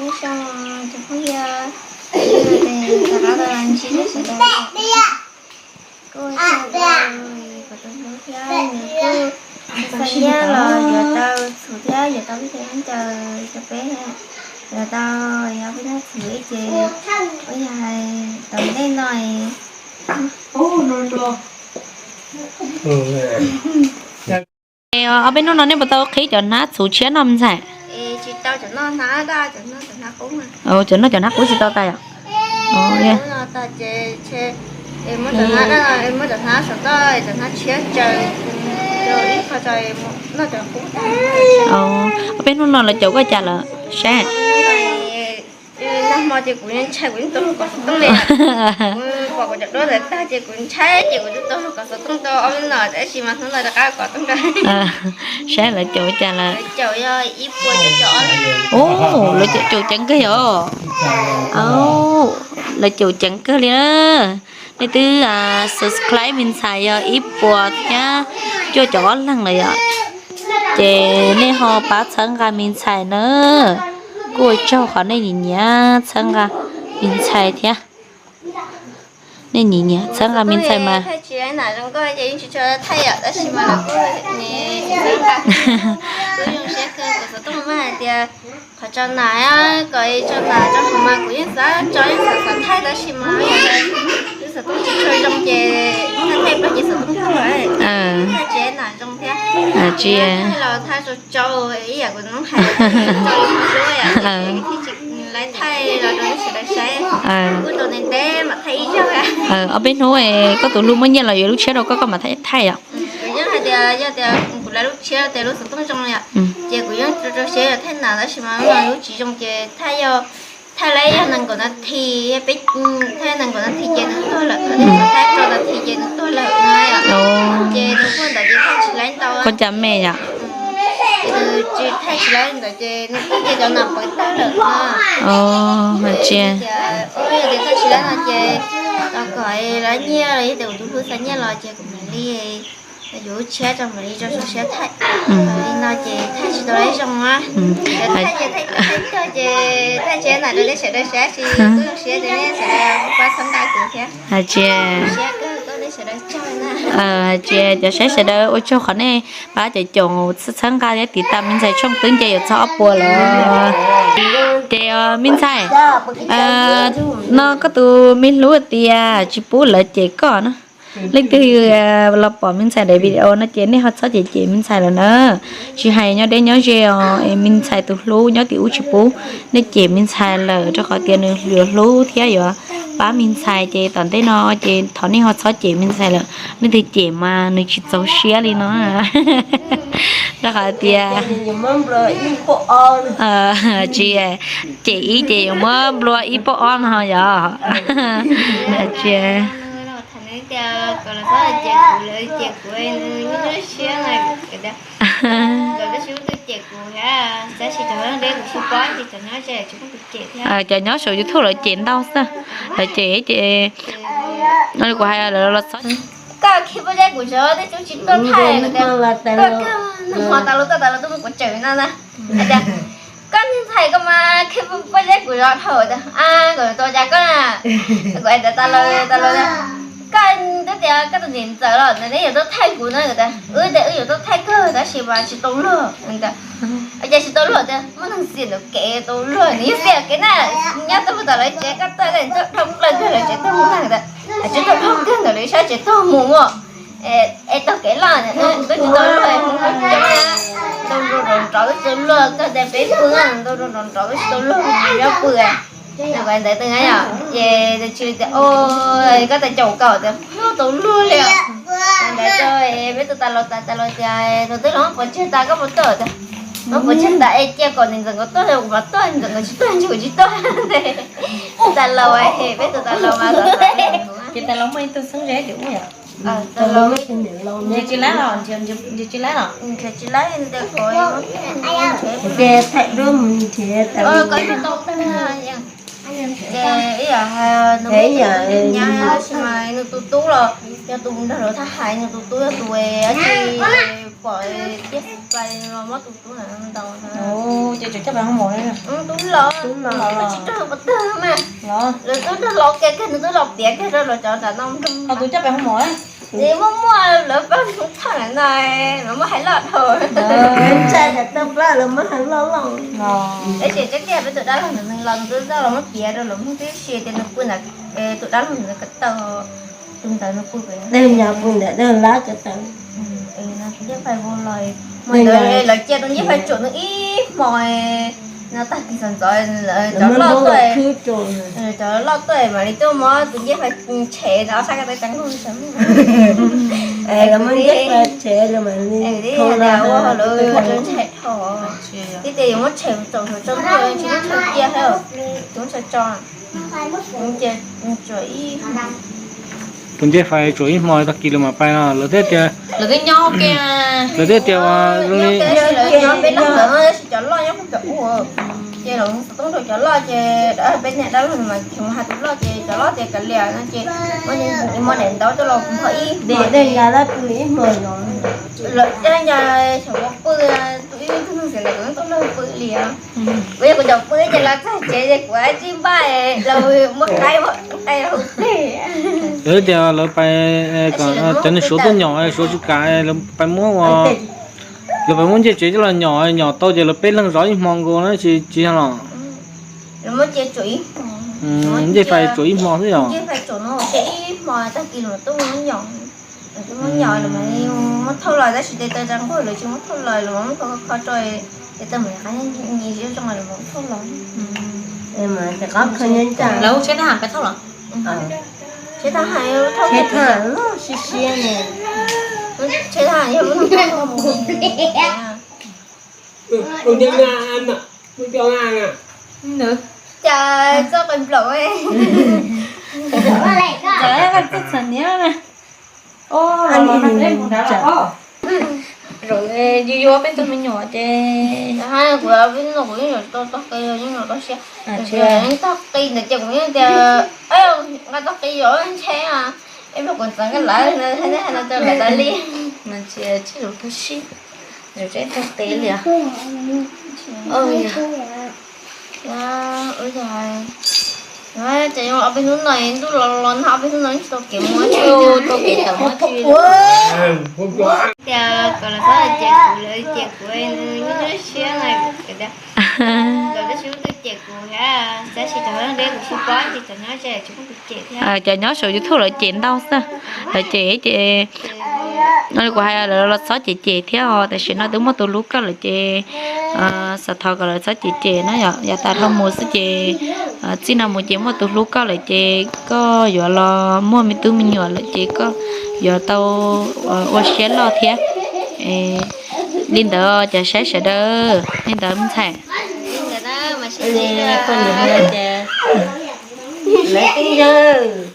Nyob zoo tsoom phooj ywg, rov qab los ntsib nej sawv daws. Kuj yog kuv tus hlub thiab nws kuj xa nyiaj los yuav tau txhuv thiab yuav tau peb cov khaub ncaws rau peb, yuav tau, yog peb noj txhuv ib ces ua yog hais tom ntej no. Ob peb hnub no nej puas tau qhib cov hnab txhuv tshiab noj me ntxhais? Cov noj cov hnab qub tsis tau tas yom? Ob peb hnub no lawv caum koj cas lawm saib? Nag hmo ces kuv ntshai kuv yeej tau lug kom xov tooj li. Kuv pom kuv cov duab ntawd tag ces kuv ntshai ces kuv twb tau lug kom xov tooj tau ob peb nom tab sis mas hnub no rov qab kom tooj rau. Saib lawv caum cas lawm. Ub, lawv caum ceev kawg yom. Lawv caum ceev kawg li na. Nej twb subscribe me ntxhais yog ib puas thiab cuaj caum ob leeg lawm yom. Ces nej ho pab txhawb nqa me ntxhais na. Kuj ua tsaug qhov nej nyiam nyiam txhawb nqa me ntxhais thiab. Nej nyiam nyiam txhawb nqa me ntxhais mas. Qhov tso nam kom tso nam tso hauv mas kuv yeej xav tso yeej xav xav thaij tab sis mas lub xov tooj tsis tshua zoo ces thaij thaij plaws ces xov tooj tuag. Thaij tsev nam zoo thiab. Tsis thaij los thaij tsau tsau ib yam kuv hnub hais, tsau li kuv hlub yom, thiaj tsis laiv thaij los rau lub sawv daws saib. Kuj tau ntev ntev mam thaij ib zaug. Ob peb hnub koj tus hlub muab nyiaj los yuav lub tshiab rau koj, koj mam thaij thaij yom. Kuv yeej hais tias yog tias kuv laiv lub tshiab tias lub xov tooj zoo yom, ces kuv yeej rau rau siab yog thaij nam tab sis mas lub tsis zoo ces thaij yog thaij laiv yog nees nkaum nas this, peb thaij nees nkaum nas this ces nws tuag lawm, thaij rau nas this ces nws tuag lawm na yom. Ces nws tuag ntawd ces thaij tsis laiv ntau. Koj cas me yom? Tsis thaij tsis laiv ntawd ces nws tuag ces cov nas pawv tag lawm na. Hais tias, yog tias thaij tsis laiv no ces los kom laiv nyiaj los yog tias kuv tus hlub xa nyiaj los ces kuv mam li yuav lub tshiab rau mam li rau siab thaij. Li no ces thaij tsis tau laiv zoo na. Thaij ces thaij thaij tag ces thaij tsev nam rau nej sawv daws saib tsis kuj zoo siab tias nej sawv daws pab txhawb nqa kuv thiab. Hais tias, hais tias cov saib sawv daws ua tsaug qhov nej pab caum caum txhawb nqa thiab tiv tas me ntxhais tshooj twb nce yuav txog ob puas lawm. Ces me ntxhais, no koj tus me hlub tias tsis pub lawv cem koj na. Leej twg los pom me ntxhais daim video no ces nej ho txhob cem cem me ntxhais lawm na. Tsis hais nyob deb nyob ze os, me ntxhais tus hlub nyob tim ub tsis pub nej cem me ntxhais lawm rau qhov tias nws yuav hlub thiab yuav pab me ntxhais ces tom ntej no ces thov nej ho txhob cem me ntxhais lawm. Leej twg cem mas nws tsis txaus siab li no. Rau qhov tias tsis cem ib ces yuav muab nplua ib pob ob no yom. Tsis cov nyob saum YouTube lawv cem ntau xwb, lawv cem ces kuv hais lawv los txhob. Koj khi pob zeb kuv zov tej tub tsis tuaj thaij, koj nag hmo tas los tuaj tas los tuaj muab kuv tsawm no na. Koj niag ntxhais koj mas khi pob zeb kuv zov dhau tias a, kuv tua cas koj na. Kuv hais tias tas los tas los, koj twb tias koj tus niam ntxawm los ntawd neb yuav tuaj thaij kuv na. Wb tias wb yuav tuaj thaij kawg tab sis mas tsis tau luag. Cas tsis tau luag tias muaj neeg xiam ntawm kev tau luag, nws yeej xiam kev na. Nyob tuaj mus tom lawv tsev koj tuaj ntawm tuaj dhau plaws kawg lawv tsev tuaj mus na. Tsev tuaj dhau kawg ntawm lawv sab tsev tuaj mus mus es taug kev loj, twb tsis tau luag mus coob na. Ntau nrov nrov twb tsis tau luag, koj tias peb pw ntau nrov nrov twb tsis tau luag mus nyob pw. Ntawd tias yog ces nws tsis tias o, koj tias caum kaum tias tau luag li os. Ntawd peb tus tas los tas tas los tias tus twb los muab pov tseg tas koj puas tuaj tias muab pov tseg tas es cia kom niam ntxawm nkawd tuaj kuv mam tuaj, niam ntxawm nkawd tsis tuaj ntshe kuv tsis tuaj. Tus tas los, peb tus tas los mas los tas los muaj ib tug xeeb ze tim ub yom. Nrhiav tsis laib los, nrhiav tsis laib los. Nrhiav tsis laib, nrhiav tsis laib, nrhiav tsis laib. Ces ib yam nws muaj tus nyab tab sis mas nws tus tub los yog tus nrog lawv thab hais, nws tus tub yog tus dab tsi Pom Ncej Fais los muab tus tub ntawd ntaus na. Ces tseem coj pais hoo maum li. Tub los, tub los tsis raug qhov twg mas. Lawv twb raug los kiag kiag, nws twb los piav kiag rau lawv cov nram no. Ho tus coj pais hoo maum, ces muaj muaj lawv pab hmoov thaj ntawd no, lawv muab hais loj dhau. Ntshai tas tau plab lawv muab hais loj loj. Tab sis tseeb tiag peb tus dab laug ntawd nws los nws twb tau los muab piav rau lawv mloog tib si tias nws pw ntawd, tus dab laug ntawd ko taw, tus ntawd nws pw pem, nyob pw ntawm dawb lab ko taw. Ncej Fais vau los, lawv cia tus Ncej Fais tsuam nws ib hmo no, tag kis txog ntxov cov loj tuaj, cov loj tuaj mam li tuaj muab tus Ncej Fais tshem rau sab ko taw tseeb lawm. Lawv muab Ncej Fais tshem, lawv mam li ua lawv ntshai dhau. Thiab tias yuav muab tshem tsaus ntuj tsis muab tshem cia thiab, tsis muab tshem tso. Tus Ncej Fais tsuam ib hmo tag kis lawv mam pais no, lawv thiaj tias, lawv thiaj tias ua zoo li, cov loj nyob pem ub, ces lawv xov tooj rau cov loj ces peb niag dab laug mas tsis mus hais tus loj ces cov loj tias kav liam no ces muab daim ntaub coj los pw ib hmo, ib hmo no. Lawv ncas xyov ua pw, tus ib tug neeg xiam lawv tau lag pw li os. Kuv yog kuv cov pw ces los txog tsev ces kuv ib tsij npaj los muab qaib muab qe hauv teg. Lawv tias lawv pais, cov neeg Suav tuaj nyom, Suav tsis kam, lawv pais muab ua, lawv pais muab ncej tsev coj los nyom, nyom tau ces lawv peb leeg zov ib hmo nkaus na, tsis, tsis yog los. Ncej Fais tsuam ib hmo xwb yom. Ib hmo tag kis lawv tuaj muab nyom, muab nyom lawv mam li muab thauj los, tab sis tej taw tsa nquag lawv tsis muab thauj los, lawv muab kho kho rau, tej taw mam li qab nyi zoo lawv mam thauj los. Lawv tsheb thab ham pab thauj los? Tsheb thab ham, tsheb thab ham loj siab siab ne. Tsheb thab ham yog lub thab ham. Cas txoj qe nplaum, cas txoj txham niab na. Zoo yuav yuav peb tug me nyuam ces kuv, kuv yeej tau txoj qe, yeej tau siab. Txoj qe ntawd ces kuv yeej tias nqa txoj qe yuav ntshe, ib pliag kuv txeev koj lawv, hais no rau lawv tas li. Mas tsis, tsis zoo tau siab, zoo tsis tau qe li. Ces ob peb hnub no ntuj los los nag, ob peb hnub no tsis tau kev mus tsis tau kev tawm mus tsis. Tias kom lawv txhob cem kuv, lawv cem kuv nws nyuaj nyuaj siab na. Lawv tab sis muab tus cem kuv thiab, tab sis cov deb kuv tsis paub ces cov nyob ze tsis muab tus cem thiab. Cov nyob saum YouTube lawv cem ntau xwb, lawv cem ces kuv hais lawv los txhob cem cem thiab os, tam sim no twb muaj tus hlub koj lawm ces xav thov kom lawv txhob cem cem na yom. Yav tas dhau mus xwb ces txij no mus ces muaj tus hlub koj lawm ces koj yuav los muaj me tub me nyuam lawm ces koj yuav tau ua siab loj thiab. Li ntawd cov saib sawv daws, li ntawd me ntxhais. Lawv twb yawg